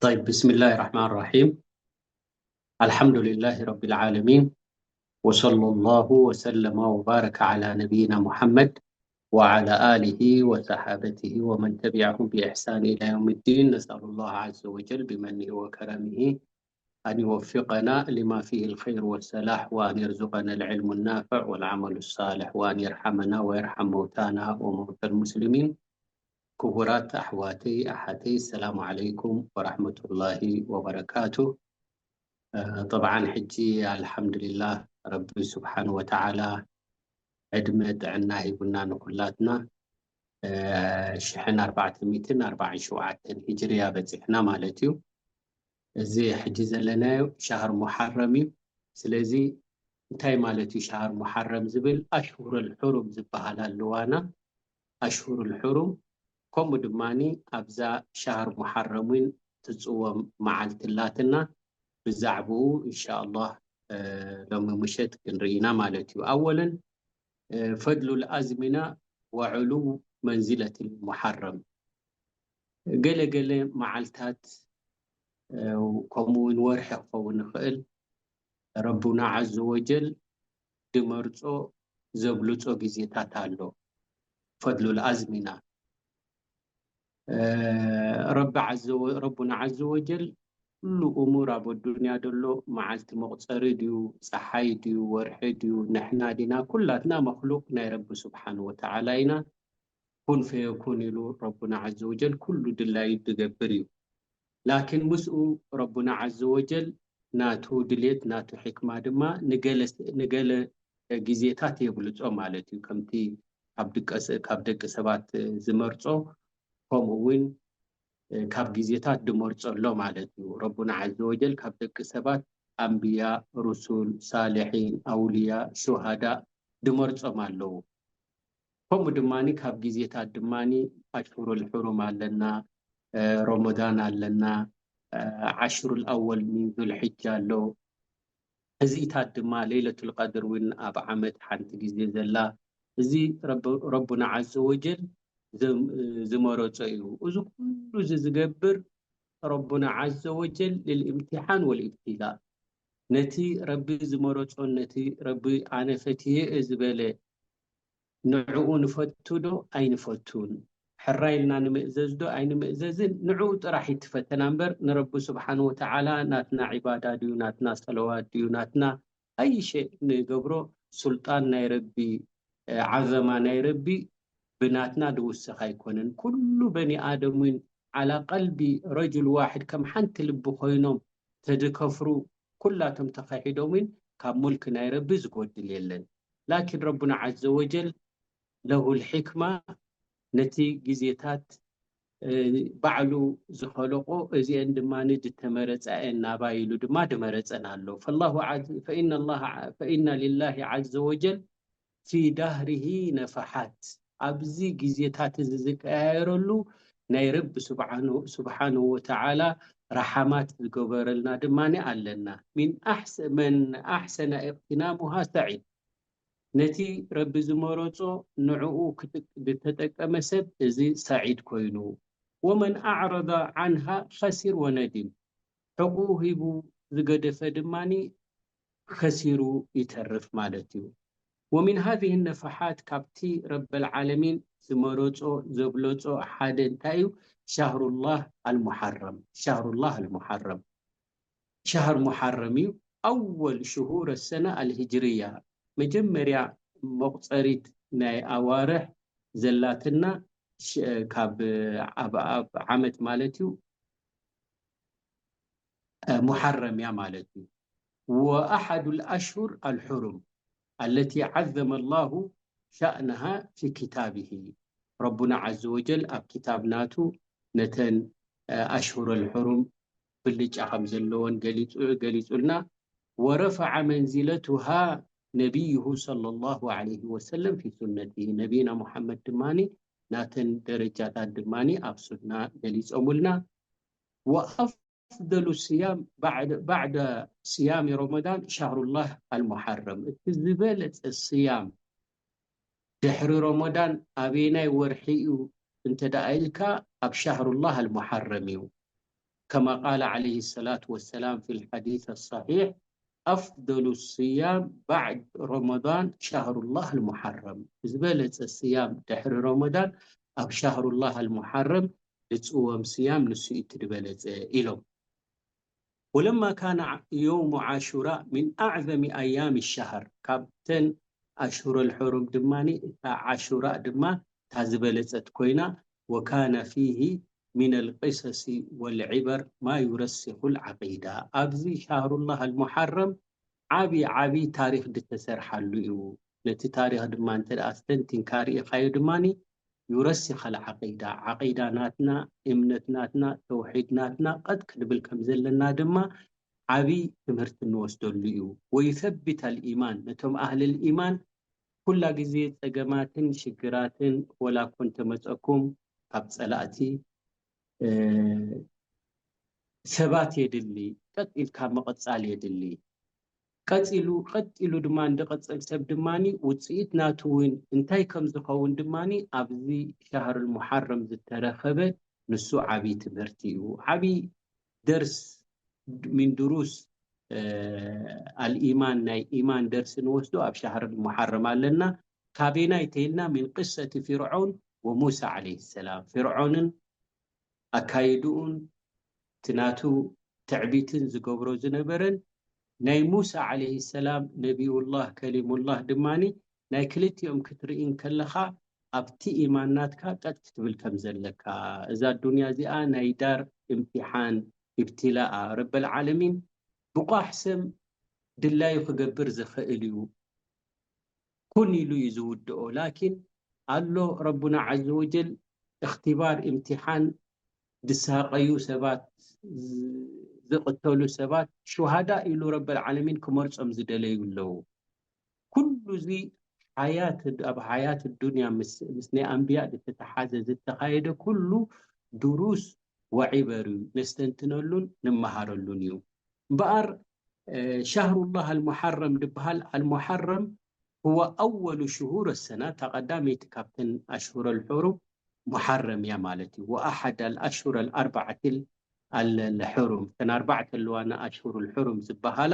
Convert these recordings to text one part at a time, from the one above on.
طيب، بسم الله الرحمن الرحيم. الحمد لله رب العالمين، وصلى الله وسلم وبارك على نبينا محمد وعلى آله وصحابته ومن تبعهم بإحسان إلى يوم الدين. نسأل الله عز وجل بمنه وكرمه أن يوفقنا لما فيه الخير والصلاح، وأن يرزقنا العلم النافع والعمل الصالح، وأن يرحمنا ويرحم موتانا وموتى المسلمين. ክቡራት ኣሕዋተይ ኣሓተይ፣ ሰላም ዓለይኩም ወራሕመቱላሂ ወበረካቱ። ጠብዓን ሕጂ ኣልሓምዱሊላህ፣ ረቢ ስብሓን ወተዓላ ዕድመ ጥዕና ሂቡና ንኩላትና። ሽሕን ኣርባዕተ ሚእትን ኣርባዓን ሸውዓተን ሂጅርያ በፂሕና ማለት እዩ። እዚ ሕጂ ዘለናዮ ሻህር ሙሓረም እዩ። ስለዚ እንታይ ማለት እዩ ሻህር ሙሓረም ዝብል? ኣሽሁረል ሑሩም ዝበሃል ኣለዋና። ኣሽሁሩል ሑሩም፣ ከምኡ ድማ ኣብዛ ሻህር ሙሓረም እውን ትፅወም መዓልቲ ኣላትና። ብዛዕባኡ እንሻኣላህ ሎሚ ምሸት ክንርኢና ማለት እዩ። ኣወለን ፈድሉል ኣዝሚና ወዕሉው መንዚለትል ሙሓረም፣ ገለ ገለ መዓልታት ከምኡ እውን ወርሒ ክኸውን ይኽእል፣ ረቡና ዓዘ ወጀል ድመርፆ ዘብልፆ ግዜታት ኣሎ። ፈድሉል ኣዝሚና፣ ረቢ ዓዘ ወ- ረቡና ዓዘ ወጀል ኩሉ እሙር ኣብ ኣዱንያ ደሎ መዓልቲ መቑፀሪ ድዩ፣ ፀሓይ ድዩ፣ ወርሒ ድዩ፣ ንሕና ዲና፣ ኩላትና መክሉቅ ናይ ረቢ ስብሓን ወተዓላ ኢና። ኩን ፈየኩን ኢሉ ረቡና ዓዘ ወጀል ኩሉ ድላዩ ድገብር እዩ። ላኪን ምስኡ ረቡና ዓዘ ወጀል ናቱ ድሌት ናቱ ሕክማ ድማ ንገለ ንገለ ግዜታት የብልጾ ማለት እዩ። ከምቲ ካብ ድቀ- ካብ ደቂ ሰባት ዝመርጾ፣ ከምኡ እውን ካብ ግዜታት ድመርጾ ኣሎ ማለት እዩ። ረቡና ዓዘ ወጀል ካብ ደቂ ሰባት ኣንብያ፣ ሩሱል፣ ሳልሒን፣ ኣውልያ፣ ሹሃዳ ድመርጾም ኣለዉ። ከምኡ ድማ ካብ ግዜታት ድማ ኣሽሁሩል ሕሩም ኣለና፣ ረመዳን ኣለና፣ ዓሽሩል ኣወል ሚን ዙልሕጃ ኣሎ። እዚታት ድማ ለይለቱል ቀድር እውን ኣብ ዓመት ሓንቲ ግዜ ዘላ፣ እዚ ረቡና ዓዘ ወጀል ዝመረፆ እዩ። እዚ ኩሉ እዚ ዝገብር ረቡና ዓዘ ወጀል ልልእምትሓን ወልእብትላእ፣ ነቲ ረቢ ዝመረፆን ነቲ ረቢ ኣነ ፈትየ ዝበለ ንዕኡ ንፈቱ ዶ ኣይንፈቱን? ሕራይ ኢልና ንምእዘዝ ዶ ኣይንምእዘዝን? ንዕኡ ጥራሕ እዩ እቲ ፈተና እምበር፣ ንረቢ ስብሓን ወተዓላ ናትና ዒባዳ ድዩ፣ ናትና ሰለዋት ድዩ፣ ናትና ኣይሸ ንገብሮ፣ ሱልጣን ናይ ረቢ፣ ዓዘማ ናይ ረቢ ብናትና ድውሰኽ ኣይኮነን። ኩሉ በኒ ኣደም እውን ዓላ ቀልቢ ረጁል ዋሕድ፣ ከም ሓንቲ ልቢ ኮይኖም ተድከፍሩ፣ ኩላቶም ተኸሒዶም እውን ካብ ሙልክ ናይ ረቢ ዝጎድል የለን። ላኪን ረቡና ዓዘ ወጀል ለሁል ሕክማ፣ ነቲ ግዜታት ባዕሉ ዝኸለቆ፣ እዚአን ድማ ዝተመረፃ እየን ናባይ ኢሉ ድማ ድመረፀን ኣሎ። ፈላሁ ዓዝ- ፈኢነ ላህ ዓ- ፈኢነ ሊላሂ ዓዘ ወጀል ፊ ዳህሪሂ ነፈሓት፣ ኣብዚ ግዜታት እዚ ዝቀያየረሉ ናይ ረቢ ስብሓኑ- ስብሓንሁ ወተዓላ ረሓማት ዝገበረልና ድማ ኣለና። ሚን ኣሕሰ- መን ኣሕሰነ እቅትናሙሃ ሰዒድ፣ ነቲ ረቢ ዝመረጾ ንዕኡ ክጥ- ዝተጠቀመ ሰብ እዚ ሰዒድ ኮይኑ፣ ወመን ኣዕረዳ ዓንሃ ኸሲር ወነዲም፣ ሕቁ ሂቡ ዝገደፈ ድማ ከሲሩ ይተርፍ ማለት እዩ። ወሚን ሃዚህ ነፈሓት፣ ካብቲ ረበል ዓለሚን ዝመረጾ ዘብለጾ ሓደ እንታይ እዩ? ሻህሩላህ ኣልሙሓረም። ሻህሩላህ ኣልሙሓረም ሻህር ሙሓረም እዩ። ኣወል ሽሁር ሰነ ኣልሂጅርያ፣ መጀመርያ መቑፀሪት ናይ ኣዋርሕ ዘላትና ሽ- ካብ ኣብ ኣብ ዓመት ማለት እዩ። ሙሓረም እያ ማለት እዩ። ወኣሓዱ ልኣሽሁር ኣልሑሩም ኣለቲ ዓዘመ ላሁ ሻእነሃ ፊ ኪታብሂ፣ ረቡና ዓዘ ወጀል ኣብ ኪታብ ናቱ ነተን ኣሽሁር ኣልሑሩም ብልጫ ከም ዘለወን ገሊፁ ገሊፁልና። ወረፈዐ መንዚለቱሃ ነቢይሁ ሰለላሁ ዐለይሂ ወሰለም ፊ ሱነቲሂ፣ ነቢና ሙሓመድ ድማ ናተን ደረጃታት ድማ ኣብ ሱና ገሊፆምልና። ወኣፍደሉ ስያም ባዕደ ስያሚ ረመዳን ሻህሩላህ ኣልሙሓረም፣ እቲ ዝበለፀ ስያም ድሕሪ ረመዳን ኣበየናይ ወርሒ እዩ እንተ ደኣ ኢልካ፣ ኣብ ሻህሩላህ ኣልሙሓረም እዩ። كما قال عليه الصلاة والسلام في الحديث الصحيح: أفضل الصيام بعد رمضان شهر الله المحرم። ዝበለጸ ስያም ድሕሪ ረመዳን ኣብ ሻህሩላህ ኣልሙሓረም ዝጽወም ስያም ንሱ እዩ እቲ ዝበለጸ ኢሎም። ولما كان ع- يوم عاشوراء من أعظم أيام الشهر، ካብተን ኣሽሁረል ሑሩም ድማ እታ ዓሹራ ድማ እታ ዝበለጸት ኮይና፣ وكان فيه من القصص والعبر ما يرسخ العقيدة። ኣብዚ ሻህሩላህ ኣልሙሓረም ዓቢ ዓቢ ታሪኽ ዝተሰርሓሉ እዩ። ነቲ ታሪኽ ድማ እንተ ደኣ ኣስተንቲንካ ርኢኻዮ ድማ يرسخ العقيدة، ዓቂዳ ናትና፣ እምነት ናትና፣ ተውሒድ ናትና ቀጥ ክንብል ከም ዘለና ድማ ዓቢ ትምህርቲ እንወስደሉ እዩ። ويثبت الإيمان، ነቶም ኣህልል ኢማን ኩላ ግዜ ጸገማትን ሽግራትን ወላ እኮ እንተመጸኩም ካብ ጸላእቲ፣ እ፣ ሰባት የድሊ፣ ቀጥ ኢልካ ምቕጻል የድሊ። ቀጺሉ፣ ቀጥ ኢሉ ድማ እንድቐጽል ሰብ ድማኒ ውጽኢት ናቱ እውን እንታይ ከም ዝኸውን ድማኒ ኣብዚ ሻህር ሙሓረም ዝተረኸበ ንሱ ዓቢ ትምህርቲ እዩ። ዓቢ ደርስ ሚን ድሩስ፣ እ፣ ኣልኢማን፣ ናይ ኢማን ደርሲ ንወስዶ ኣብ ሻህር ሙሓረም ኣለና። ካበየናይ ተይልና ሚን ቅሰቲ ፊርዖን ወሙሳ ዓለይሂ ሰላም። ፊርዖንን ኣካይድኡን እቲ ናቱ ትዕቢትን ዝገብሮ ዝነበረን ናይ ሙሳ ዓለይሂ ሰላም ነቢዩላህ ከሊሙላህ ድማኒ ናይ ክልቲኦም ክትርኢ እንከለኻ ኣብቲ ኢማን ናትካ ቀጥ ክትብል ከም ዘለካ። እዛ ዱንያ እዚኣ ናይ ዳር እምቲሓን ኢብትላኣ ረበል ዓለሚን ብቋሕ ሰብ ድላዩ ክገብር ዝኽእል እዩ። ኩን ኢሉ እዩ ዝውድኦ። ላኪን ኣሎ ረቡና ዓዘ ወጀል እኽትባር እምቲሓን ዝሳቐዩ ሰባት፣ ዝ- ዝቕተሉ ሰባት ሹሃዳ ኢሉ ረበል ዓለሚን ክመርጾም ዝደለዩ ኣለዉ። ኩሉ እዚ ሓያት ኣብ ሓያት ዱንያ ምስ ምስ ናይ ኣንብያ ዝተተሓዘ ዝተኻየደ ኩሉ ድሩስ ወዒበር እዩ፣ ነስተንትነሉን ንመሃረሉን እዩ። እምበኣር እ፣ ሻህሩላህ ኣልሙሓረም ድበሃል። ኣልሙሓረም هو أول شهور السنة፣ እታ ቀዳመይቲ ካብተን ኣሽሁረል ሑሩም ሙሓረም እያ ማለት እዩ። وأحد الأشهر الأربعة الحرم، እተን ኣርባዕተ ኣለዋና ኣሽሁሩል ሑሩም ዝበሃላ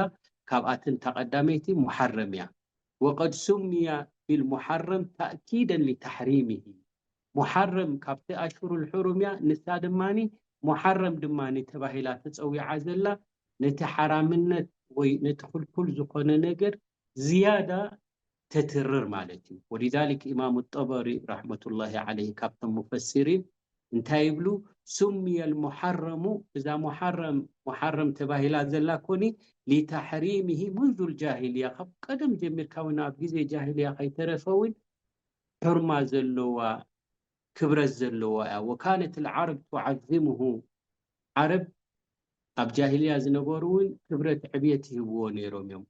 ካብኣተን እታ ቀዳመይቲ ሙሓረም እያ። وقد سمي بالمحرم تأكيدا لتحريمه، ሙሓረም ካብቲ ኣሽሁሩል ሑሩም እያ። ንሳ ድማኒ ሙሓረም ድማኒ ተባሂላ ተጸዊዓ ዘላ ነቲ ሓራምነት ወይ ነቲ ክልኩል ዝኾነ ነገር ዝያዳ ተትርር ማለት እዩ። ولذلك ኢማሙ ጠበሪ ረሕመቱላሂ ዓለይሂ ካብቶም ሙፈሲሪን እንታይ ይብሉ? سمي المحرم، እዛ ሙሓረም ሙሓረም ተባሂላ ዘላ ኮኒ لتحريمه منذ الجاهلية، ካብ ቀደም ጀሚርካ እውን ኣብ ግዜ ጃሂልያ ከይተረፈ እውን ሕርማ ዘለዋ ክብረት ዘለዋ እያ። وكانت العرب تعظمه، ዓረብ ኣብ ጃሂልያ ዝነበሩ እውን ክብረት ዕብየት ይህብዎ ነይሮም እዮም።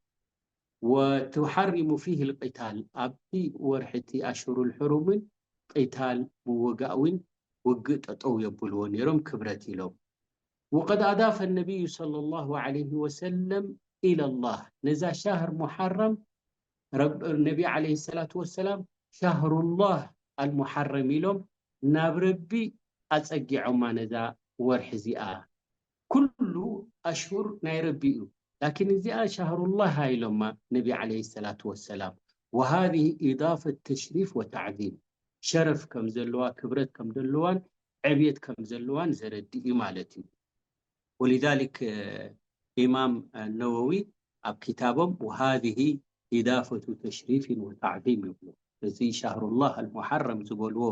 وتحرم فيه القتال، ኣብቲ ወርሒ እቲ ኣሽሁሩል ሕሩም እውን ቂታል ምውጋእ እውን ውግእ ጠጠው የብልዎ ነይሮም ክብረት ኢሎም። وقد أضاف النبي صلى الله عليه وسلم إلى الله، ነዛ ሻህር ሙሓረም ረብ- ነቢ ዓለይሂ ሰላቱ ወሰላም ሻህሩላህ ኣልሙሓረም ኢሎም ናብ ረቢ ኣጸጊዖማ ነዛ ወርሒ እዚኣ። ኩሉ ኣሽሁር ናይ ረቢ እዩ፣ ላኪን እዚኣ ሻህሩላህ ኢሎማ ነቢ ዓለይሂ ሰላቱ ወሰላም። وهذه إضافة تشريف وتعظيم، ሸረፍ ከም ዘለዋ ክብረት ከም ዘለዋን ዕብየት ከም ዘለዋን ዘረድእ እዩ ማለት እዩ። ولذلك ኢማም ነወዊ ኣብ ክታቦም وهذه إضافة تشريف وتعظيم ይብሉ። እዚ ሻህሩላህ ኣልሙሓረም ዝበልዎ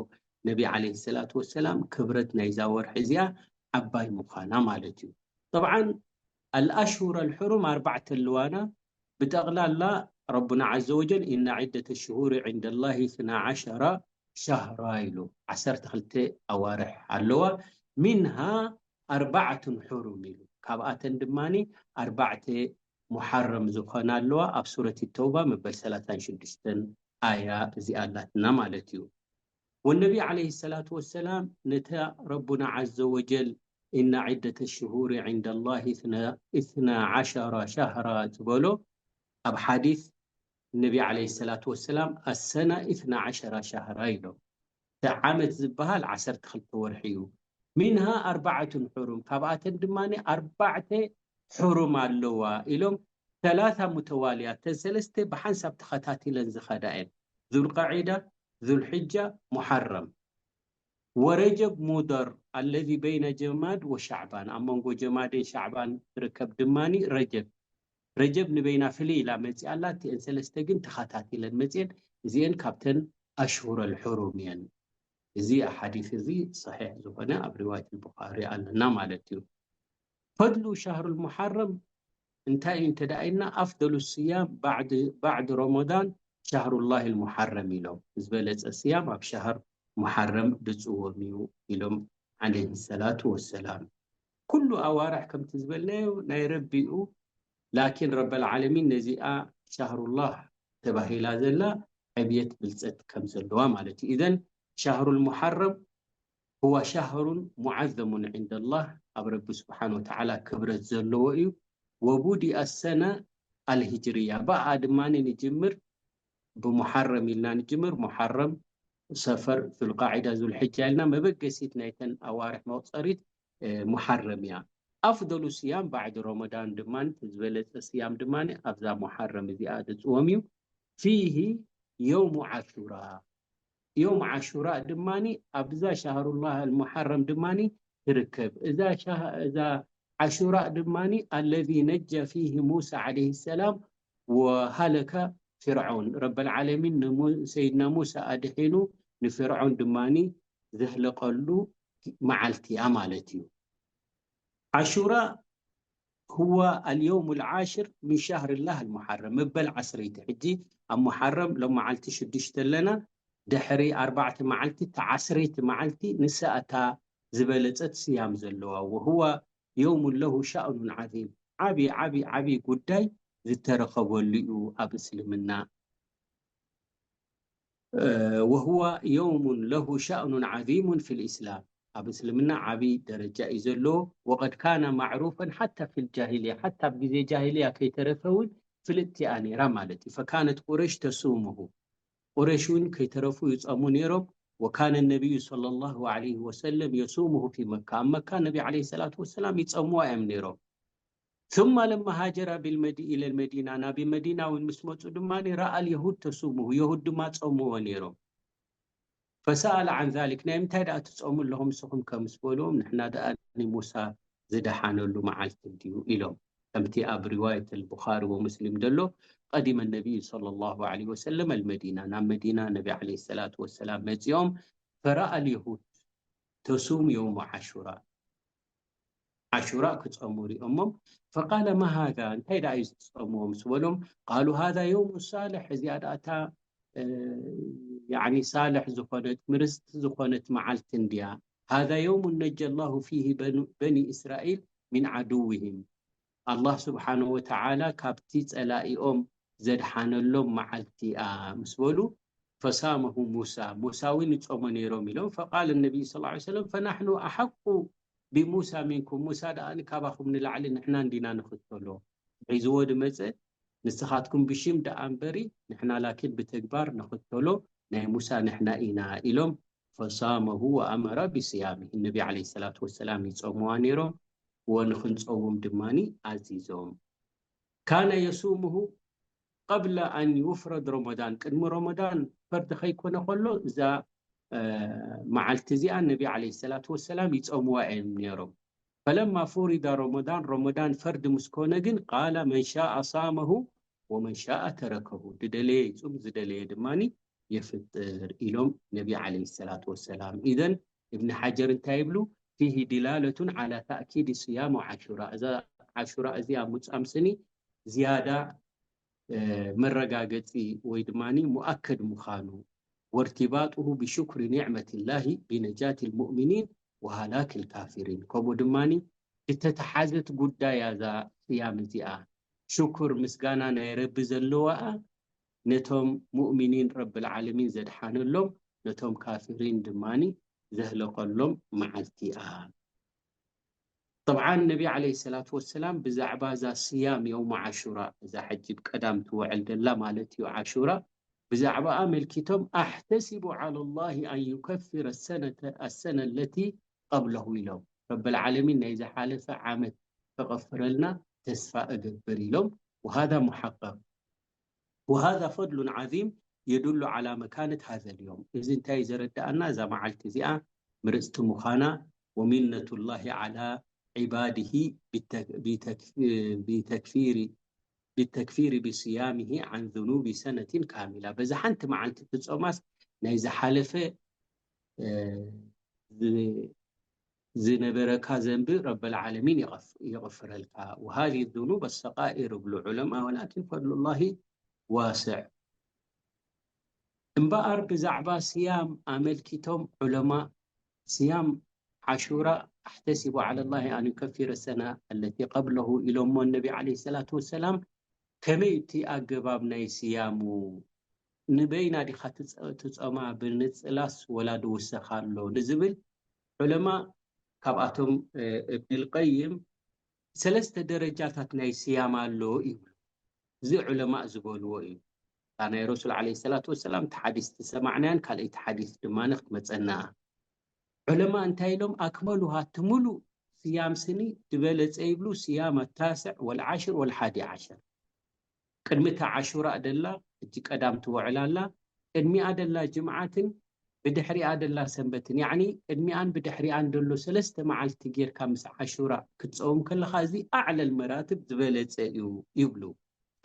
ነቢ ዓለይሂ ሰላቱ ወሰላም ክብረት ናይዛ ወርሒ እዚኣ ዓባይ ምዃና ማለት እዩ። ጠብዓን ኣልኣሽሁር ኣልሕሩም ኣርባዕተ ኣለዋና። ብጠቕላላ ረቡና ዓዘ ወጀል إن عدة الشهور عند الله اثنا عشر شهرا ኢሉ ዓሰርተ ክልተ ኣዋርሕ ኣለዋ። منها أربعة حرم ኢሉ ካብኣተን ድማ ኣርባዕተ ሙሓረም ዝኾና ኣለዋ። ኣብ ሱረት ተውባ መበል ሰላሳን ሽዱሽተን ኣያ እዚኣ ኣላትና ማለት እዩ። ወነቢ ዓለይሂ ሰላቱ ወሰላም ነታ ረቡና ዓዘ ወጀል إن عدة الشهور عند الله اثنا عشر شهرا ዝበሎ ኣብ ሓዲስ ነቢ ዓለይሂ ሰላቱ ወሰላም السنة اثنا عشر شهرا ኢሎም። እቲ ዓመት ዝበሃል ዓሰርተ ክልተ ወርሒ እዩ። ሚንሃ ኣርባዓቱን ሕሩም፣ ካብኣተን ድማ ኣርባዕተ ሕሩም ኣለዋ ኢሎም፣ ሰላሳ ሙተዋልያት፣ ተን ሰለስተ ብሓንሳብ ተኸታቲለን ዝኸዳ እየን። ዙልቃዒዳ፣ ዙልሕጃ፣ ሙሓረም። ወረጀብ ሙደር ኣለዚ በይነ ጀማድ ወሻዕባን፣ ኣብ መንጎ ጀማድን ሻዕባን ትርከብ ድማኒ ረጀብ። ረጀብ ንበይና ፍልይ ኢላ መፂኣ ኣላ፣ እቲአን ሰለስተ ግን ተኸታቲለን መፅየን። እዚአን ካብተን ኣሽሁረል ሕሩም እየን። እዚ ሓዲስ እዚ ሰሒሕ ዝኾነ ኣብ ሪዋየት ቡኻሪ ኣለና ማለት እዩ። ፈድሉ ሻህሩል ሙሓረም እንታይ እዩ እንተ ደኣ ኢልና፣ ኣፍደሉ ስያም ባዕድ፣ ባዕድ ረመዳን ሻህሩላህ ልሙሓረም ኢሎም። ዝበለጸ ስያም ኣብ ሻህር ሙሓረም ድጽወም እዩ ኢሎም ዓለይሂ ሰላቱ ወሰላም። ኩሉ ኣዋርሕ ከምቲ ዝበልናዮ ናይ ረቢኡ፣ ላኪን ረበል ዓለሚን ነዚኣ ሻህሩላህ ተባሂላ ዘላ ዕብየት ብልጸት ከም ዘለዋ ማለት እዩ። ኢዘን ሻህሩል ሙሓረም هو شهر معظم عند الله، ኣብ ረቢ ስብሓን ወተዓላ ክብረት ዘለዎ እዩ። ወቡዲኣ ሰነ ኣልሂጅርያ፣ ብኣ ድማ ንጅምር፣ ብሙሓረም ኢልና ንጅምር። ሙሓረም፣ ሰፈር፣ ዙልቃዒዳ፣ ዙልሕጃ ኢልና መበገሲት ናይተን ኣዋርሕ መቁፀሪት፣ እ፣ ሙሓረም እያ። ኣፍደሉ ስያም ባዕድ ረመዳን ድማ፣ ዝበለፀ ስያም ድማ ኣብዛ ሙሓረም እዚኣ ዝፅወም እዩ። ፊሂ የውሙ ዓሹራ፣ ዮም ዓሹራ ድማ ኣብዛ ሻህሩላህ ኣልሙሓረም ድማ ትርከብ። እዛ ሻህ-፣ እዛ ዓሹራ ድማ ኣለዚ ነጀ ፊሂ ሙሳ ዓለይሂ ሰላም ወሃለከ ፊርዖን፣ ረበል ዓለሚን ንሙ-፣ ሰይድና ሙሳ ኣድሒኑ ንፊርዖን ድማ ዘህለቀሉ መዓልቲ እያ ማለት እዩ። ዓሹራ هو اليوم العاشر من شهر الله المحرم، መበል ዓስረይቲ። ሕጂ ኣብ ሙሓረም ሎም መዓልቲ ሽዱሽተ ኣለና፣ ድሕሪ ኣርባዕተ መዓልቲ፣ እታ ዓስረይቲ መዓልቲ፣ ንሳ እታ ዝበለጸት ስያም ዘለዋ። وهو يوم له شأن عظيم، ዓቢ፣ ዓቢ፣ ዓቢ ጉዳይ ዝተረኸበሉ እዩ ኣብ እስልምና። እ፣ وهو يوم له شأن عظيم في الإسلام، ኣብ እስልምና ዓቢ ደረጃ እዩ ዘለዎ። وقد كان معروفا حتى في الجاهلية، ሓታ ኣብ ግዜ ጃሂልያ ከይተረፈ እውን ፍልጥቲ እያ ነይራ ማለት እዩ። فكانت قريش تصومه، ቁረይሽ እውን ከይተረፉ ይጸሙ ነይሮም። وكان النبي صلى الله عليه وسلم يصومه في مكة، ኣብ መካ ነቢ ዓለይሂ ሰላቱ ወሰላም ይጸምዋ እዮም ነይሮም። ثم لما هاجر بالمدي-، إلى المدينة، ናብ መዲና እውን ምስ መጹ ድማ رأى اليهود تصومه، የሁድ ድማ ጸምዎ ነይሮም። فسأل عن ذلك، ናይ ምንታይ ደኣ ትጸሙ ኣለኹም ንስኹም ከ ምስ በልዎም፣ ንሕና ደኣ ንሙሳ ዝደሓነሉ መዓልቲ እንድዩ ኢሎም። ከምቲ ኣብ ሪዋየት ኣልቡኻሪ ወሙስሊም ዘሎ፣ قدم النبي صلى الله عليه وسلم المدينة، ናብ መዲና ነቢ ዓለይሂ ሰላቱ ወሰላም መጺኦም፣ فرأى اليهود تصوم يوم عاشوراء، ዓሹራ ክጸሙ ሪኦሞም። فقال ما هذا، እንታይ ደኣ እዩ ዝጸምዎ ምስ በሎም፣ قالوا هذا يوم صالح، እዚኣ ደኣ እታ፣ እ፣ ያዕኒ ሳልሕ ዝኾነት፣ ምርጽቲ ዝኾነት መዓልቲ እንድያ። هذا يوم نجى الله فيه بنو-، بني إسرائيل من عدوهم، ኣላህ ስብሓነ ወተዓላ ካብቲ ጸላኢኦም ዘድሓነሎም መዓልቲ እያ ምስ በሉ፣ فصامه موسى، ሙሳ እውን ይጾሞ ነይሮም ኢሎም። فقال النبي صلى الله عليه وسلم فنحن أحق بموسى منكم، ሙሳ ደኣ ካባኹም ንላዕሊ ንሕና እንዲና ንኽተሎ። ሒዝዎ ድመጸ፣ ንስኻትኩም ብሽም ደኣ እምበሪ፣ ንሕና ላኪን ብተግባር ንኽተሎ ናይ ሙሳ ንሕና ኢና ኢሎም። فصامه وأمر بصيامه، ነቢ ዓለይሂ ሰላቱ ወሰላም ይጾምዋ ነይሮም፣ ወንኽንጸውም ድማኒ ኣዚዞም። كان يصومه قبل أن يفرض رمضان، ቅድሚ ረመዳን ፈርዲ ከይኮነ ከሎ እዛ፣ እ፣ መዓልቲ እዚኣ ነቢ ዓለይሂ ሰላቱ ወሰላም ይጾምዋ እዮም ነይሮም። فلما فرض رمضان، ረመዳን ፈርዲ ምስ ኮነ ግን قال من شاء صامه ومن شاء تركه، ዝደለየ ይጹም፣ ዝደለየ ድማኒ የፍጥር ኢሎም ነቢ ዓለይሂ ሰላቱ ወሰላም። ኢዘን እብኒ ሓጀር እንታይ ይብሉ? فيه دلالة على تأكيد صيام عاشوراء، እዛ ዓሹራ እዚኣ ምጻም ስኒ ዝያዳ፣ እ፣ መረጋገጺ ወይ ድማኒ ሙኣከድ ምዃኑ፣ وارتباطه بشكر نعمة الله بنجاة المؤمنين وهلاك الكافرين، ከምኡ ድማኒ ዝተተሓዘት ጉዳይ እያ እዛ ስያም እዚኣ። ሽኩር፣ ምስጋና ናይ ረቢ ዘለዋኣ፣ ነቶም ሙእሚኒን ረብል ዓለሚን ዘድሓነሎም፣ ነቶም ካፊሪን ድማኒ ዘህለቀሎም መዓልቲ እያ። ጠብዓን ነቢ ዓለይሂ ሰላቱ ወሰላም ብዛዕባ እዛ ስያም የውም ዓሹራ፣ እዛ ሕጂ ብቀዳም ትውዕል ደላ ማለት እዩ ዓሹራ፣ ብዛዕባኣ ኣመልኪቶም፣ أحتسب على الله أن يكفر السنة، السنة التي قبله ኢሎም። ረብል ዓለሚን ናይ ዝሓለፈ ዓመት ከቐፍረልና ተስፋ እገብር ኢሎም። وهذا محقق وهذا فضل عظيم يدل على مكانة هذا اليوم። እዚ እንታይ ዘረዳኣና? እዛ መዓልቲ እዚኣ ምርፅቲ ምዃና ومنة الله على عباده بتكفير بالتكفير بصيامه عن ذنوب سنة كاملة። በዛ ሓንቲ መዓልቲ ትጾማስ ናይ ዝሓለፈ ዝነበረካ ዘንቢ ረበል ዓለሚን ይቕፍረልካ። وهذه الذنوب الصغائر ይብሉ ዑለማ ولكن فضل الله واسع። እምበኣር ብዛዕባ ስያም ኣመልኪቶም ዑለማ ስያም ዓሹራ أحتسب على الله أن يكفر السنة التي قبله ኢሎሞ ነቢ ዓለይሂ ሰላቱ ወሰላም። ከመይ እቲ ኣገባብ ናይ ስያሙ ንበይና ዲኻ ትጸማ ብንጽላስ ወላ ድውሰኻ ኣሎ ንዝብል ዑለማ ካብኣቶም እብን ልቀይም ሰለስተ ደረጃታት ናይ ስያም ኣሎ ይብሉ። እዚ ዑለማ ዝበልዎ እዩ። እታ ናይ ረሱል ዓለይሂ ሰላቱ ወሰላም እቲ ሓዲስ ዝሰማዕናያን ካልኣይቲ ሓዲስ ድማ ክትመጸና። ዑለማ እንታይ ኢሎም? ኣክመሉሃ እቲ ሙሉእ ስያም ስኒ ዝበለጸ ይብሉ ስያም ኣታስዕ ወልዓሽር ወልሓዲ ዓሸር። ቅድሚ እታ ዓሹራ ደላ ሕጂ ቀዳም ትውዕል ኣላ። ቅድሚኣ ደላ ጅምዓትን ብድሕሪኣ ደላ ሰንበትን ያዕኒ ቅድሚኣን ብድሕሪኣን ደሎ ሰለስተ መዓልቲ ጌርካ ምስ ዓሹራ ክትጸውም ከለኻ እዚ ኣዕለል መራትብ ዝበለጸ እዩ ይብሉ።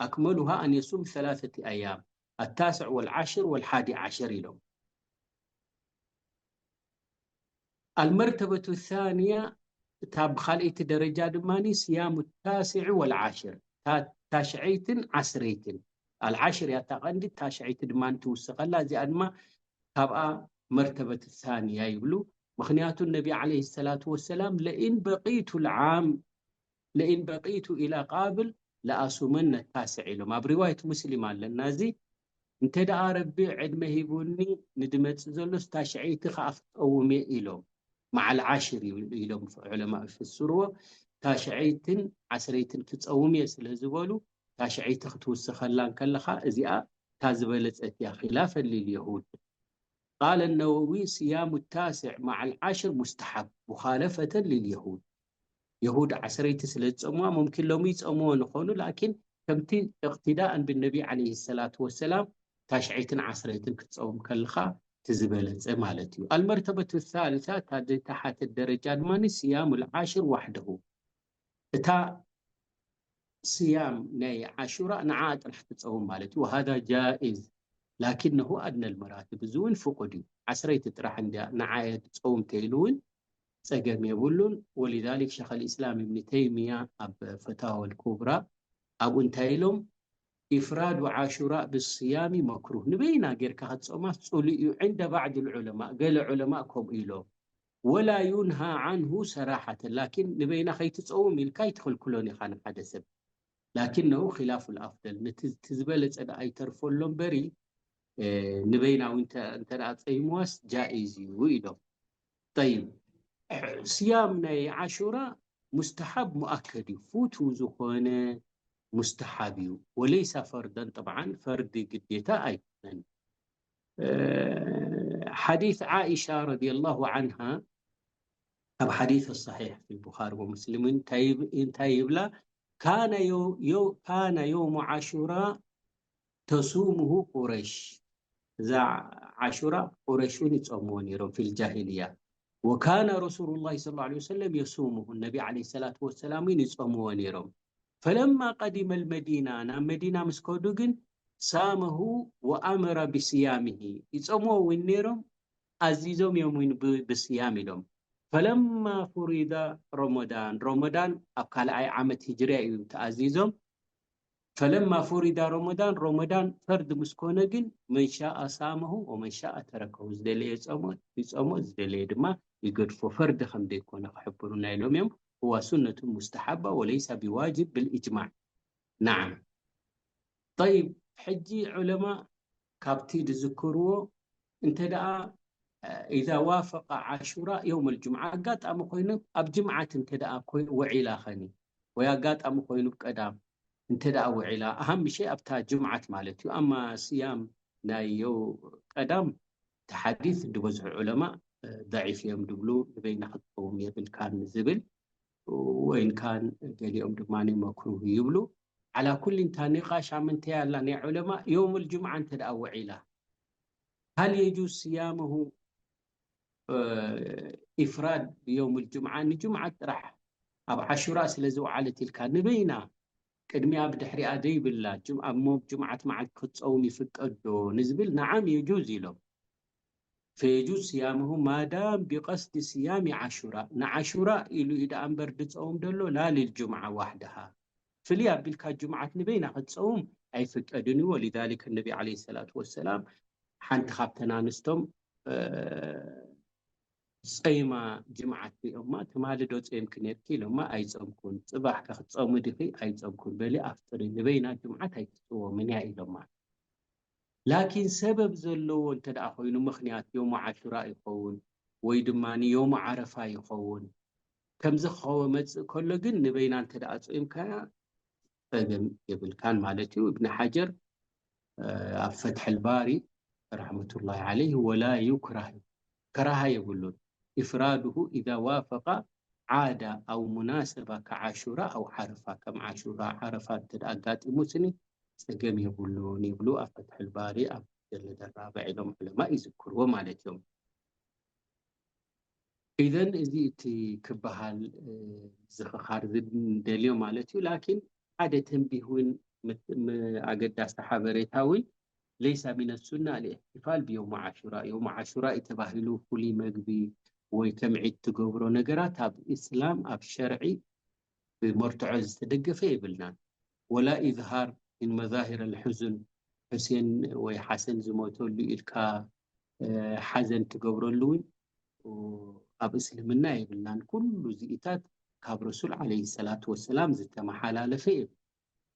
ኣክመሉሃ ኣን የሱም ሰላሰቲ ኣያም ኣታስዕ ወልዓሽር ወልሓዲ ዓሸር ኢሎም። المرتبة الثانية እታ ብኻልኣይቲ ደረጃ ድማ ስያሙ ታስዕ ወልዓሽር ታሽዐይትን ዓስረይትን ኣልዓሽር ያታ ቀንዲ ታሽዐይቲ ድማ ትውስኸላ እዚኣ ድማ ካብኣ መርተበት ሳንያ ይብሉ። ምኽንያቱ ነቢ ዓለይሂ ሰላቱ ወሰላም ለኢን በቂቱ ልዓም ለኢን በቂቱ ኢላ ቃብል ለኣሱመን ነታስዕ ኢሎም ኣብ ሪዋየት ሙስሊም ኣለና። እዚ እንተ ደኣ ረቢ ዕድመ ሂቡኒ ንድመጽእ ዘሎ ታሽዐይቲ ከኣ ክጸውም እየ ኢሎም መዓል ዓሽር ኢሎም ዑለማ ይፍስርዎ። ታሽዐይትን ዓስረይትን ክጸውም እየ ስለ ዝበሉ ታሽዐይቲ ክትውስኸላ እንከለኻ እዚኣ እታ ዝበለጸት እያ ኺላፈን ሊልየሁድ። قال النووي صيام التاسع مع العشر مستحب مخالفة لليهود። የሁድ ዓስረይቲ ስለ ዝጸምዋ ሙምኪን ሎሚ ይጸምዎ ንኾኑ ላኪን ከምቲ እቅትዳእን ብነቢ ዓለይሂ ሰላቱ ወሰላም ታሽዐይትን ዓስረይትን ክትጸውም ከለኻ እቲ ዝበለጸ ማለት እዩ። المرتبة الثالثة እታ ዘይተሓተት ደረጃ ድማ صيام العشر وحده እታ ስያም ናይ ዓሹራ ንዓ ጥራሕ ትጸውም ማለት እዩ። وهذا جائز لكنه أدنى المراتب እዚ እውን ፍቁድ እዩ። ዓስረይቲ ጥራሕ እንድያ ንዓ እየ ዝጸውም ተይሉ እውን ጸገም የብሉን። ولذلك ሸኽ الإسلام ابن تيمية ኣብ ፈታወ الكبرى ኣብኡ እንታይ ኢሎም إفراد عاشوراء بالصيام مكروه ንበይና ጌርካ ክትጸውማ ጽሉእ እዩ عند بعض العلماء ገለ ዑለማእ ከምኡ ኢሎም ولا ينهى عنه صراحة لكن ንበይና ከይትጸውም ኢልካ ኣይትኽልክሎን ኢኻ ንሓደ ሰብ لكنه خلاف الأفضل ነቲ ዝበለጸ ደኣ ይተርፎ ኣሎ እምበሪ ንበይና እውን እንተ ደኣ ጸይምዋስ جائز እዩ ኢሎም። طيب ስያም ናይ ዓሹራ مستحب مؤكد እዩ ፍቱው ዝኾነ مستحب እዩ وليس فرضا طبعا ፈርዲ ግዴታ ኣይኮነን። حديث عائشة رضي الله عنها ኣብ حديث الصحيح في البخاري ومسلم እንታይ ይብላ كان كان يوم عاشوراء تصومه قريش እዛ ዓሹራ ቁረሽ እውን ይጾምዎ ነይሮም في الجاهلية وكان رسول الله صلى الله عليه وسلم يصومه ነቢ عليه الصلاة والسلام እውን ይጾምዎ ነይሮም فلما قدم المدينة ናብ መዲና ምስ ከዱ ግን صامه وأمر بصيامه ይጾምዎ እውን ነይሮም ኣዚዞም እዮም እውን ብስያም ኢሎም فلما فرض رمضان ረመዳን ኣብ ካልኣይ ዓመት ሂጅርያ እዩ ተኣዚዞም فلما فرض رمضان ረመዳን ፈርድ ምስ ኮነ ግን من شاء صامه ومن شاء تركه ዝደለየ ይጾሞ ዝደለየ ድማ ይገድፎ ፈርድ ከም ዘይኮነ ክሕብሩና ኢሎም እዮም هو سنة مستحبة وليس بواجب بالإجماع نعم طيب ሕጂ ዑለማ ካብቲ ዝዝክርዎ እንተ ደኣ إذا وافق عاشوراء يوم الجمعة ኣጋጣሚ ኮይኑ ኣብ ጅምዓት እንተ ደኣ ውዒላ ኸኒ ወይ ኣጋጣሚ ኮይኑ ቀዳም እንተ ደኣ ውዒላ ኣሃም ሸይ ኣብታ ጅምዓት ማለት እዩ ኣማ ስያም ናይ ቀዳም ተሓዲስ ዝበዝሑ ዑለማ ضعيف እዮም ድብሉ፣ ንበይና ክትጸውም የብልካን ዝብል፣ ወይን ካን ገሊኦም ድማ መክሩህ ይብሉ። على كل፣ እንታ ኒቃሽ ኣብ ምንታይ ኣላ ናይ ዑለማ፣ يوم الجمعة እንተ ደኣ ውዒላ هل يجوز صيامه إفراد بيوم الجمعة؟ ንጅምዓ ጥራሕ ኣብ ዓሹራ ስለ ዝወዓለት ኢልካ ንበይና ቅድሚኣ ብድሕሪኣ ዘይብላ ጅም-፣ ኣብ ሞብ ጅምዓት መዓልቲ ክትጸውም ይፍቀድ ዶ ንዝብል፣ ነዓም የጁዝ ኢሎም። فيجوز صيامه ما دام بقصد صيام عاشوراء። ንዓሹራ ኢሉ እዩ ደኣ እምበር ድጸውም ደሎ፣ ላ ልልጅምዓ ዋሕድሃ። ፍልይ ኣቢልካ ጅምዓት ንበይና ክትጸውም ኣይፍቀድን እዩ። ወሊዛሊክ ነቢ ዓለይሂ ሰላቱ ወሰላም ሓንቲ ካብተን ኣንስቶም፣ እ፣ ጸይማ ጅምዓት ሪኦማ፣ ትማሊ ዶ ጸይምኪ ነርኪ ኢሎማ፣ ኣይጸምኩን። ጽባሕ ከ ክትጸሚ ዲኺ? ኣይጸምኩን። በሊ ኣፍጥሪ፣ ንበይና ጅምዓት ኣይትጽወምን እያ ኢሎማ። ላኪን ሰበብ ዘለዎ እንተ ደኣ ኮይኑ፣ ምኽንያት ዮም ዓሹራ ይኸውን ወይ ድማ ዮም ዓረፋ ይኸውን፣ ከምዚ ክኸወ መጽእ ከሎ ግን ንበይና እንተ ደኣ ጾይምካያ ጸገም የብልካን ማለት እዩ። እብን ሓጀር፣ እ፣ ኣብ ፈትሐል ባሪ ረሕመቱላሂ ዓለይህ፣ ወላ ዩክራህ፣ ከራሃ የብሉን። ኢፍራዱሁ ኢዛ ዋፈቀ ዓዳ ኣው ሙናሰባ ከዓሹራ ኣው ዓረፋ፣ ከም ዓሹራ ዓረፋ እንተ ደኣ ኣጋጢሙ ስኒ ጸገም የብሉን ይብሉ። ኣብ ፈትሐል ባሪ ኣብ ጀለደ ራብዕ ኢሎም ዑለማ ይዝክርዎ ማለት እዮም። ኢዘን እዚ እቲ ክበሃል፣ እ፣ ዝኽኻር ዝደልዮ ማለት እዩ። ላኪን ሓደ ተንቢህ እውን ምት-፣ ም-፣ ኣገዳሲ ሓበሬታ እውን ለይሳ ሚነ ሱና ኣልእሕትፋል ብዮም ዓሹራ። ዮም ዓሹራ እዩ ተባሂሉ ፍሉይ መግቢ ወይ ከም ዒድ ትገብሮ ነገራት ኣብ ኢስላም፣ ኣብ ሸርዒ ብመርትዖ ዝተደገፈ የብልናን። ወላ ኢዝሃር ምን መዛሂር ኣልሑዝን፣ ሑሴን ወይ ሓሰን ዝሞተሉ ኢልካ፣ እ፣ ሓዘን ትገብረሉ እውን ኣብ እስልምና የብልናን። ኩሉ እዚኢታት ካብ ረሱል ዓለይሂ ሰላቱ ወሰላም ዝተመሓላለፈ እዩ።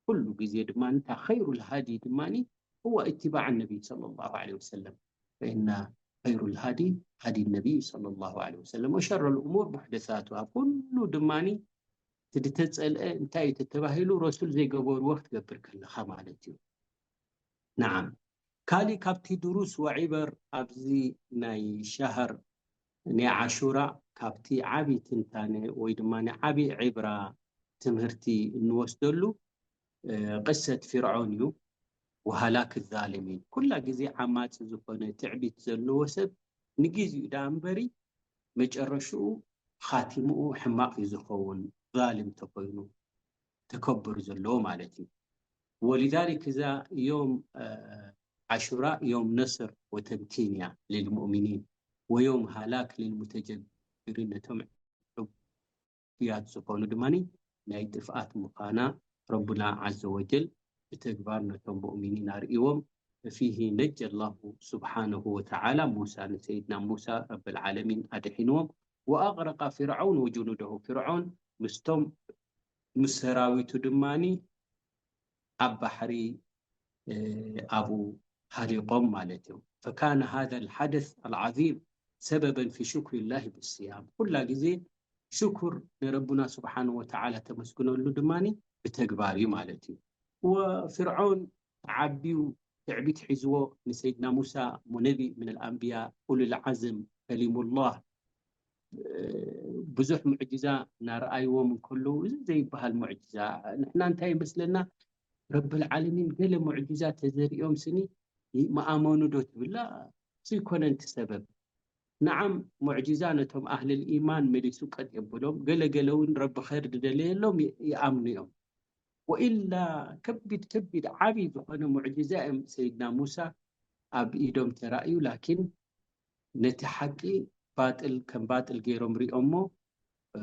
ኩሉ ግዜ ድማ እንታ ኸይሩል ሃዲ ድማ هو اتباع النبي صلى الله عليه وسلم، فإن خير الهدي هدي النبي صلى الله عليه وسلم وشر الأمور محدثاتها። ኩሉ ድማ እቲ ዝተጸልአ እንታይ እዩ ተተባሂሉ፣ ረሱል ዘይገበርዎ ክትገብር ከለኻ ማለት እዩ። ነዓም። ካሊእ ካብቲ ድሩስ ወዒበር ኣብዚ ናይ ሻህር ናይ ዓሹራ፣ ካብቲ ዓቢ ትንታነ ወይ ድማ ናይ ዓቢ ዒብራ ትምህርቲ እንወስደሉ፣ እ፣ ቅሰት ፊርዖን እዩ። ወሃላክ ዛሊሚን። ኩላ ግዜ ዓማጺ ዝኾነ ትዕቢት ዘለዎ ሰብ ንግዜኡ ደኣ እምበሪ መጨረሽኡ፣ ኻቲምኡ ሕማቕ እዩ ዝኸውን፣ ዛሊም ተኾይኑ፣ ተከብር ዘለዎ ማለት እዩ። ወሊዛሊክ እዛ ዮም፣ እ፣ ዓሹራ ዮም ነስር ወተምኪን እያ ልልሙእሚኒን፣ ወዮም ሃላክ ልልሙተጀብሪን፣ ነቶም ዕቡያት ዝኾኑ ድማ ናይ ጥፍኣት ምዃና ረቡና ዓዘ ወጀል ብተግባር ነቶም ሙእሚኒን ኣርእይዎም። ففيه نجى الله سبحانه وتعالى موسى، ንሰይድና ሙሳ ረብል ዓለሚን ኣድሒንዎም። وأغرق فرعون وجنوده، ፍርዖን ምስቶም ምስ ሰራዊቱ ድማ ኣብ ባሕሪ፣ እ፣ ኣብኡ ሃሊቆም ማለት እዮም። فكان هذا الحدث العظيم سببا في شكر الله بالصيام። ኩላ ግዜ ሽኩር ንረቡና ስብሓን ወተዓላ ተመስግነሉ ድማ ብተግባር እዩ ማለት እዩ። ወፍርዖን ተዓብዩ ትዕቢት ሒዝዎ ንሰይድና ሙሳ እሞ ነቢ ምን ኣልኣንብያ ኡሉል ዓዝም ከሊሙላህ፣ እ፣ ብዙሕ ሙዕጅዛ እናረኣይዎም እንከለዉ፣ እዚ ዘይበሃል ሙዕጅዛ፣ ንሕና እንታይ ይመስለና፣ ረብል ዓለሚን ገለ ሙዕጅዛ ተዘሪኦም ስኒ ምኣመኑ ዶ ትብላ? ዘይኮነ እቲ ሰበብ። ነዓም፣ ሙዕጅዛ ነቶም ኣህልል ኢማን መሊሱ ቀጥ የብሎም። ገለ ገለ እውን ረቢ ኸይር ዝደለየሎም ይ-፣ ይኣምኑ እዮም። ወኢላ ከቢድ ከቢድ ዓቢ ዝኾነ ሙዕጅዛ እዮም ሰይድና ሙሳ ኣብ ኢዶም ተራእዩ። ላኪን ነቲ ሓቂ ባጥል ከም ባጥል ገይሮም ሪኦሞ፣ እ፣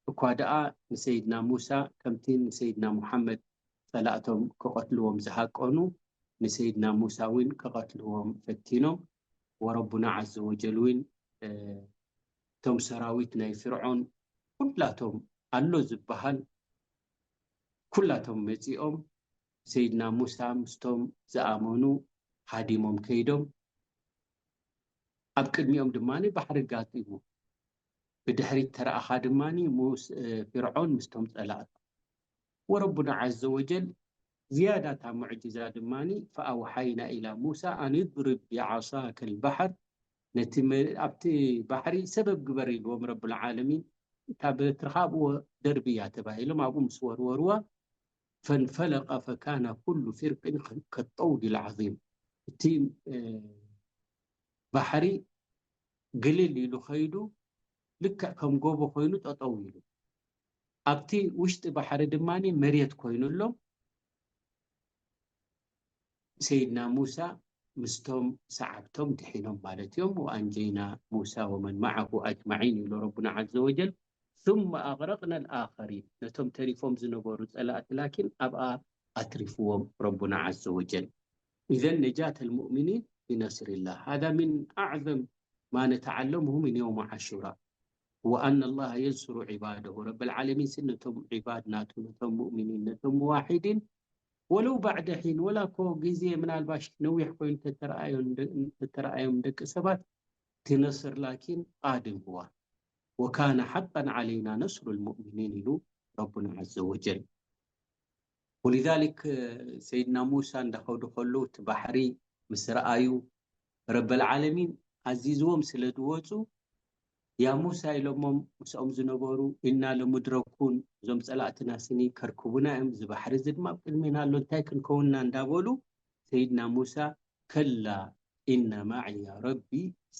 እኳ ደኣ ንሰይድና ሙሳ ከምቲ ንሰይድና ሙሓመድ ጸላእቶም ክቐትልዎም ዝሃቀኑ፣ ንሰይድና ሙሳ እውን ክቐትልዎም ፈቲኖም። ወረቡና ዓዘ ወጀል እውን፣ እ፣ እቶም ሰራዊት ናይ ፍርዖን ኩላቶም ኣሎ ዝበሃል ኩላቶም መጺኦም ሰይድና ሙሳ ምስቶም ዝኣመኑ ሃዲሞም ከይዶም፣ ኣብ ቅድሚኦም ድማ ባሕሪ ጋጢሙ። ብድሕሪት ተረኣኻ ድማ ሙስ-፣ እ፣ ፍርዖን ምስቶም ጸላእቱ። ወረቡና ዓዘ ወጀል ዝያዳ እታ ሙዕጅዛ ድማ فأوحينا إلى موسى أن اضرب بعصاك البحر ነቲ መ-፣ ኣብቲ ባሕሪ ሰበብ ግበር ኢልዎም ረብል ዓለሚን። እታ በትርኻ ኣብኡ ደርብያ ተባሂሎም ኣብኡ ምስ ወርወርዋ ፈንፈለቀ ፈካነ ኩሉ ፊርቅን ከጠውድ ልዓዚም። እቲ እ፣ ባሕሪ ግልል ኢሉ ከይዱ ልክዕ ከም ጎቦ ኮይኑ ጠጠው ኢሉ። ኣብቲ ውሽጢ ባሕሪ ድማ መሬት ኮይኑ ኣሎ። ሰይድና ሙሳ ምስቶም ሰዓብቶም ድሒኖም ማለት እዮም። ወኣንጀይና ሙሳ ወመን መዓሁ ኣጅማዒን ይብሎ ረቡና ዓዘ ወጀል። ثم أغرقنا الآخرين ነቶም ተሪፎም ዝነበሩ ጸላእቲ ላኪን ኣብኣ ኣትሪፍዎም ረቡና ዓዘ ወጀል። إذن نجاة المؤمنين بنصر الله هذا من أعظم ما نتعلمه من يوم عاشوراء وأن الله ينصر عباده ረብል ዓለሚን ሲ ነቶም ዒባድ ናቱ ነቶም ሙእሚኒን ነቶም ሙዋሒዲን ወለው ባዕደ ሒን ወላ እኮ ግዜ ምናልባሽ ነዊሕ ኮይኑ ተተረኣዮም ደ-፣ ተተረኣዮም ደቂ ሰባት እቲ ነስር ላኪን ቃድም ህዋ ወካነ ሓቀን ዓለይና ነስሩ ልሙእሚኒን ኢሉ ረቡና ዓዘ ወጀል። ወሊዛሊክ ሰይድና ሙሳ እንዳኸዱ ከለዉ እቲ ባሕሪ ምስ ረኣዩ ረበል ዓለሚን ኣዚዝዎም ስለ ዝወፁ ያ ሙሳ ኢሎሞም ምስኦም ዝነበሩ ኢና ለሙድረኩን እዞም ፀላእትና ስኒ ከርክቡና እዮም እዚ ባሕሪ እዚ ድማ ኣብ ቅድሜና ኣሎ እንታይ ክንከውንና እንዳበሉ ሰይድና ሙሳ ከላ ኢነ ማዕያ ረቢ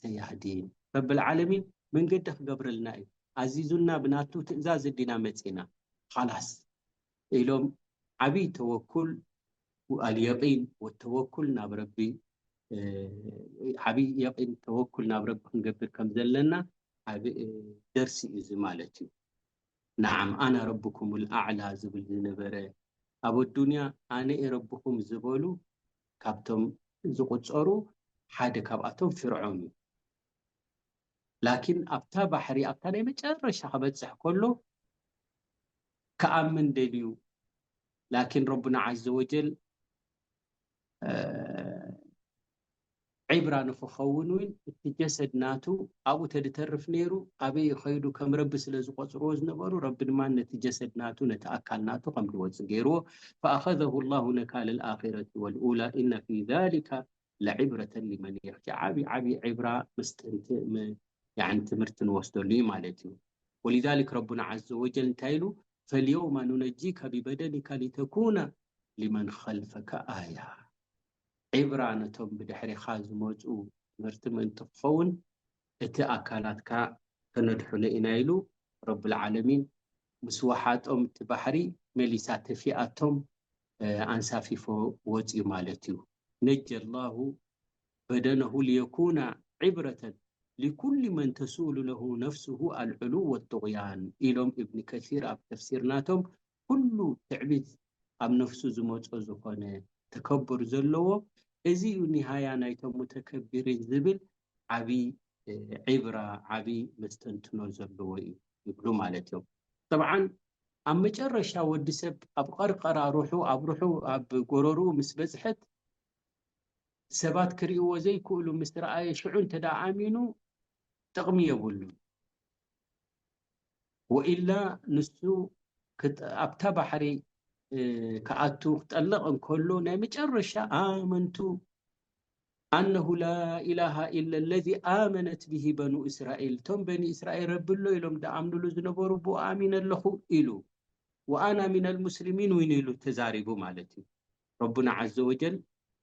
ሰያህዲን ረብል ዓለሚን መንገዲ ክገብረልና እዩ ኣዚዙና ብናቱ ትእዛዝ እንዲና መፂና ኻላስ ኢሎም ዓብይ ተወኩል ኣልየቂን ወተወኩል ናብ ረቢ ዓብይ የቂን ተወኩል ናብ ረቢ ክንገብር ከም ዘለና ዓብ ደርሲ እዩ እዚ ማለት እዩ። ነዓም ኣና ረብኩም ልኣዕላ ዝብል ዝነበረ ኣብ ኣዱንያ ኣነ እየ ረብኹም ዝበሉ ካብቶም ዝቁፀሩ ሓደ ካብኣቶም ፍርዖን እዩ። ላኪን ኣብታ ባሕሪ ኣብታ ናይ መጨረሻ ክበፅሕ ከሎ ክኣምን ደልዩ ላኪን ረቡና ዓዘ ወጀል ዒብራ ንክኸውን እውን እቲ ጀሰድ ናቱ ኣብኡ ተድተርፍ ነይሩ ኣበይ ከይዱ ከም ረቢ ስለ ዝቆፅርዎ ዝነበሩ ረቢ ድማ ነቲ ጀሰድ ናቱ ነቲ ኣካል ናቱ ከም ዝወፅ ገይርዎ فأخذه الله نكال الآخرة والأولى إن في ذلك لعبرة لمن يخشى ዓብይ ዓብይ ዒብራ ምስጥንቲ ትምህርቲ ንወስደሉ እዩ ማለት እዩ። ولذلك ረቡና ዓዘ ወጀል እንታይ ኢሉ فاليوم ننجيك ببدنك لتكون لمن خلفك آية ዒብራ ነቶም ብድሕሪኻ ዝመፁ ትምህርቲ ምእንቲ ክኸውን እቲ ኣካላትካ ከነድሕኖ ኢና ኢሉ ረብል ዓለሚን ምስ ወሓጦም እቲ ባሕሪ መሊሳ ተፊኣቶም ኣንሳፊፎ ወፅዩ ማለት እዩ። ነጀ ላሁ በደነሁ ሊየኩና ዒብረተን ሊኩል መን ተሱሉ ለሁ ነፍስሁ ኣልዕሉ ወጡቅያን ኢሎም እብኒ ከሲር ኣብ ተፍሲር ናቶም ኩሉ ትዕቢት ኣብ ነፍሱ ዝመፆ ዝኾነ ተከብር ዘለዎ እዚ እዩ ኒሃያ ናይቶም ሙተከቢሪን ዝብል ዓብይ ዒብራ ዓብይ መስተንትኖ ዘለዎ እዩ ይብሉ ማለት እዮም። ጠብዓን ኣብ መጨረሻ ወዲ ሰብ ኣብ ቀርቀራ ሩሑ ኣብ ሩሑ ኣብ ጎረርኡ ምስ በፅሐት ሰባት ክርእይዎ ዘይክእሉ ምስ ረኣየ ሽዑ እንተ ኣሚኑ ጥቕሚ የብሉን። ወኢላ ንሱ ክጥ- ኣብታ ባሕሪ እ፣ ክኣቱ ክጠልቕ እንከሎ ናይ መጨረሻ ኣመንቱ ኣነሁ ላ ኢላሃ ኢለ ለዚ ኣመነት ብሂ በኑ እስራኤል እቶም በኒ እስራኤል ረቢ ኣሎ ኢሎም ዝኣምንሉ ዝነበሩ ብኡ ኣሚነ ኣለኹ ኢሉ ወኣና ሚነል ሙስሊሚን እውን ኢሉ ተዛሪቡ ማለት እዩ። ረቡና ዓዘ ወጀል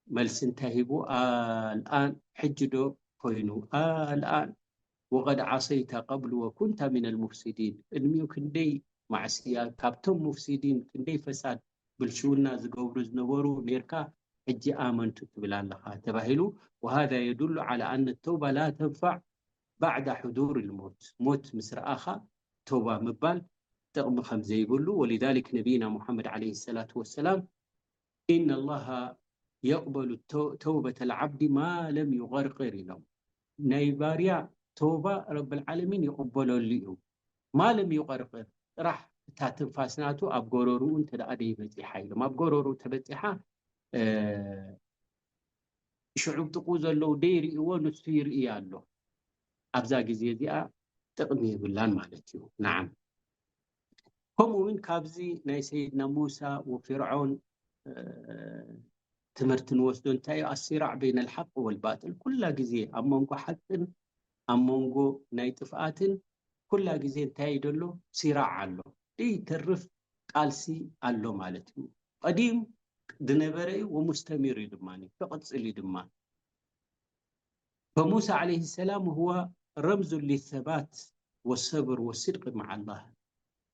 መልሲ እንታይ ሂቡ? ኣልኣን ሕጂ ዶ ኮይኑ? ኣልኣን ወቀድ ዓሰይተ ቀብሉ ወኩንተ ሚነል ሙፍሲዲን ቅድሚኡ ክንደይ ማዕስያ ካብቶም ሙፍሲዲን ክንደይ ፈሳድ ብልሽውና ዝገብሩ ዝነበሩ ኔርካ ሕጂ ኣመንቱ ትብል ኣለኻ ተባሂሉ። وهذا يدل على أن التوبة لا تنفع بعد حضور الموت ሞት ምስ ረኣኻ ተውባ ምባል ጥቕሚ ከም ዘይብሉ ولذلك نبينا محمد عليه الصلاة والسلام إن الله يقبل التو- توبة العبد ما لم يغرغر ኢሎም ናይ ባርያ ተውባ ረብል ዓለሚን ይቕበለሉ እዩ ማለም ይቐርቅር ጥራሕ እታ ትንፋስ ናቱ ኣብ ጎረርኡ እንተ ደኣ ደይበፂሓ ኢሎም ኣብ ጎረርኡ ተበፂሓ ሽዑብ ጥቁ ዘለዉ ደይርእይዎ ንሱ ይርእይ ኣሎ ኣብዛ ግዜ እዚኣ ጥቕሚ የብላን ማለት እዩ። ነዓም ከምኡ እውን ካብዚ ናይ ሰይድና ሙሳ ወፊርዖን ትምህርቲ ንወስዶ እንታይ እዩ? ኣሲራዕ በይነ ልሓቅ ወልባጥል። ኩላ ግዜ ኣብ መንጎ ሓቅን ኣብ መንጎ ናይ ጥፍኣትን ኩላ ግዜ እንታይ እዩ ደሎ? ሲራዕ ኣሎ። ደይተርፍ ቃልሲ ኣሎ ማለት እዩ። ቀዲም ዝነበረ እዩ፣ ወሙስተሚር እዩ ድማ፣ ክቕጽል እዩ ድማ። فموسى عليه السلام هو رمز للثبات والصبر والصدق مع الله.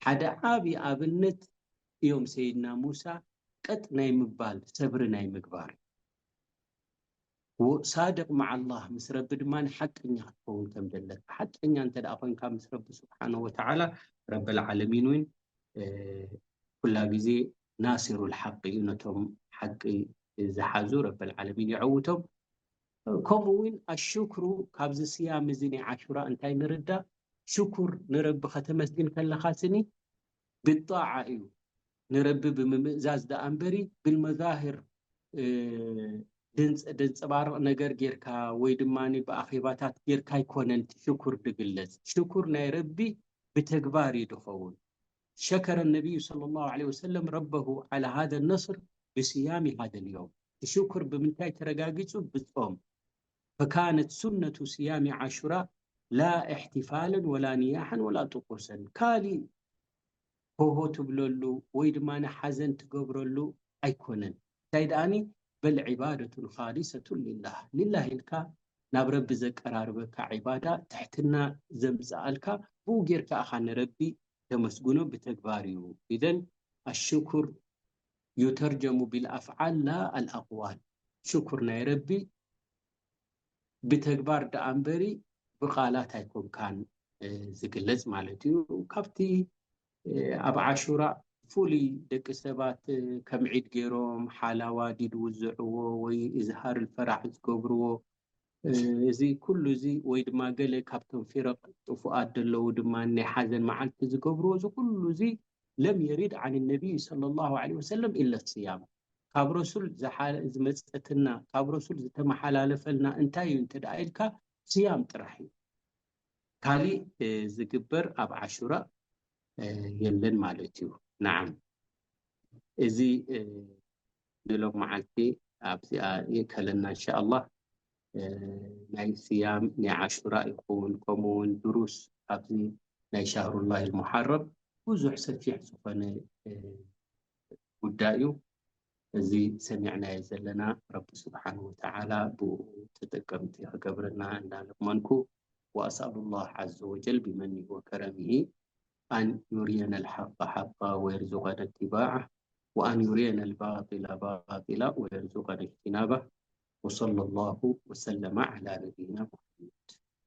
ሓደ ዓቢ ኣብነት እዮም ሰይድና ሙሳ፣ ቀጥ ናይ ምባል፣ ሰብሪ ናይ ምግባር። ሳድቅ መዓ ኣላህ፣ ምስ ረቢ ድማ ሓቀኛ ክትከውን ከም ዘለካ። ሓቀኛ እንተ ደኣ ኮንካ ምስ ረቢ ስብሓነ ወተዓላ፣ ረበል ዓለሚን እውን ኩላ ግዜ ናሲሩ ልሓቂ እዩ። ነቶም ሓቂ ዝሓዙ ረበል ዓለሚን የዐውቶም። ከምኡ እውን ኣሽክሩ ካብዚ ስያም እዚ ናይ ዓሹራ እንታይ ንርዳእ? ሽኩር ንረቢ ከተመስግን ከለኻ ስኒ ብጣዓ እዩ፣ ንረቢ ብምምእዛዝ ደኣ እምበሪ ብልመዛህር ድንፀባርቕ ነገር ጌርካ ወይ ድማ ብኣኼባታት ጌርካ ኣይኮነን እቲ ሽኩር ድግለጽ። ሽኩር ናይ ረቢ ብተግባር እዩ ድኸውን። شكر النبي صلى الله عليه وسلم ربه على هذا النصر بصيام هذا اليوم. ሽኩር ብምንታይ ተረጋጊጹ? ብጾም። فكانت سنة صيام عاشوراء لا احتفالا ولا نياحا ولا طقوسا. ካልእ ሆሆ ትብለሉ ወይ ድማ ሓዘን ትገብረሉ ኣይኮነን። እንታይ ደኣኒ፣ በል ዒባደቱን ኻሊሰቱን ሊላህ፣ ሊላህ ኢልካ ናብ ረቢ ዘቀራርበካ ዒባዳ፣ ትሕትና ዘምጽኣልካ፣ ብኡ ጌርካ ኢኻ ንረቢ ተመስግኖ፣ ብተግባር እዩ። ኢዘን ኣሽኩር ዩተርጀሙ ቢልኣፍዓል ላ ኣልኣቅዋል። ሽኩር ናይ ረቢ ብተግባር ደኣ እምበሪ ብቓላት ኣይኮንካን ዝግለጽ ማለት እዩ። ካብቲ ኣብ ዓሹራ ፍሉይ ደቂ ሰባት ከም ዒድ ገይሮም ሓላዋ ድድ ውዝዕዎ ወይ እዝሃር ፈራሕ ዝገብርዎ፣ እዚ ኩሉ እዚ ወይ ድማ ገለ ካብቶም ፊረቅ ጥፉኣት ዘለዉ ድማ ናይ ሓዘን መዓልቲ ዝገብርዎ፣ እዚ ኩሉ እዚ ለም የሪድ ዓን ነቢይ ሰለላሁ ዐለይሂ ወሰለም ኢለ ስያም። ካብ ረሱል ዝሓ- ዝመፀትና፣ ካብ ረሱል ዝተመሓላለፈልና እንታይ እዩ እንተ ደኣ ኢልካ፣ ስያም ጥራሕ እዩ። ካሊእ ዝግበር ኣብ ዓሹራ የለን ማለት እዩ። ነዓም፣ እዚ ንሎም መዓልቲ ኣብዚኣ ይእከለና እንሻኣላህ። ናይ ስያም ናይ ዓሹራ ይኸውን፣ ከምኡ እውን ድሩስ ኣብዚ ናይ ሻህሩላህ ልሙሓረም ብዙሕ ሰፊሕ ዝኾነ ጉዳይ እዩ። እዚ ሰሚዕናዮ ዘለና ረቢ ስብሓን ወተዓላ ብኡ ተጠቀምቲ ክገብረና እንዳለመንኩ፣ وأسأل الله عز وجل بمنه وكرمه أن يرينا الحق حقا ويرزقنا اتباعه، وأن يرينا الباطل باطلا ويرزقنا اجتنابه. وصلى الله وسلم على نبينا محمد.